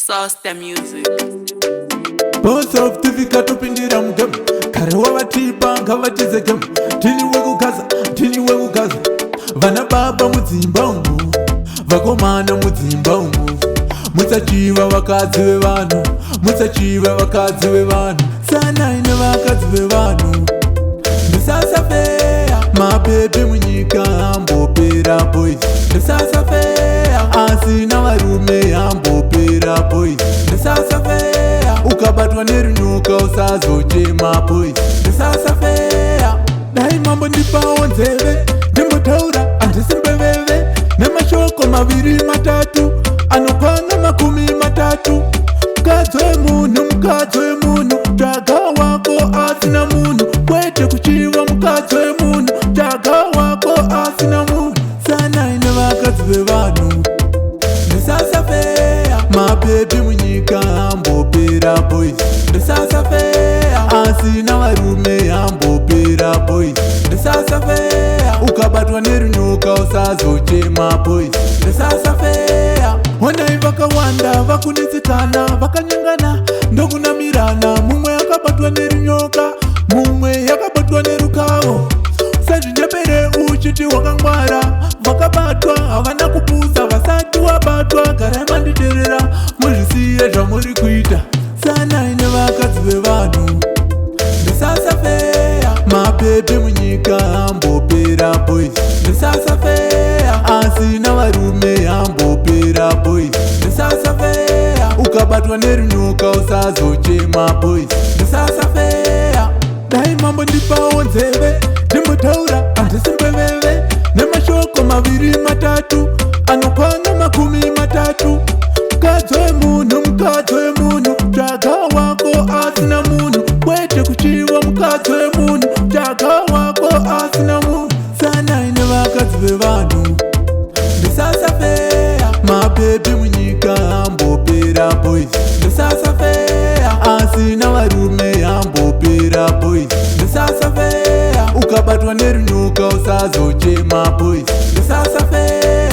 Sauce music. Boss of Tifika topindira mugame. Kare wavatipa ngavatize game. Tini wekugaza, tini wekugaza. Vana baba mudzimba umu, vakomana mudzimba umu. Musachiva vakadzi vevanhu, musachiva vakadzi vevanhu. Sanai nevakadzi vevanhu. Ndisasafeya mabhebhi munyika ambopera boys. Ndisasafeya asina varume ambopera boys. Ndisasafeya ukabatwa nerunyoka usazochema boys. Ndisasafeya dai mambo ndipawo nzeve ndimbotaura handisi mbeveve nemashoko maviri matatu anokwana 30. Mukadzi wemunhu, mukadzi wemunhu, tsvaga wako asina munhu, kwete kuchiva mukadzi wemunhu, tsvaga wako asina munhu. Sanai nevakadzi vevanhu. Ndisasafeya mabhebhi munyika ambopera boys. Ndisasafeya asina varume ambopera boys. Ndisasafeya ukabatwa nerunyoka usazochema boys. Ndisasafeya honai vakawanda vakunetsekana vakanyengana ndokunamirana, mumwe akabatwa nerunyoka, mumwe yakabatwa nerukawo. Sazvinyepere uchiti wakangwara, vakabatwa havana kupusa. Vasati wabatwa garai manditerera, muzvisiye zvamuri kuita. Sanai nevakadzi vevanhu. Ndisasafeya mabhebhi munyika ambopera boys. Ndisasafeya asina varume ambopera boys. Ndisasafeya ukabatwa nerunyoka usazochema boys. Ndisasafeya dai mambo ndipawo nzeve ndimbotaura handisi mbeveve nemashoko maviri matatu anokwana 30. Mukadzi wemunhu, mukadzi wemunhu, tsvaga wako asina munhu, kwete kuchiva mukadzi wemunhu, tsvaga wako asina munhu. Sanai nevakadzi vevanhu. Ndisasafeya mabhebhi munyika ambopera boys. Ndisasafeya asina varume ambopera boys. Ndisasafeya ukabatwa nerunyoka usazochema boys. Ndisasafeya.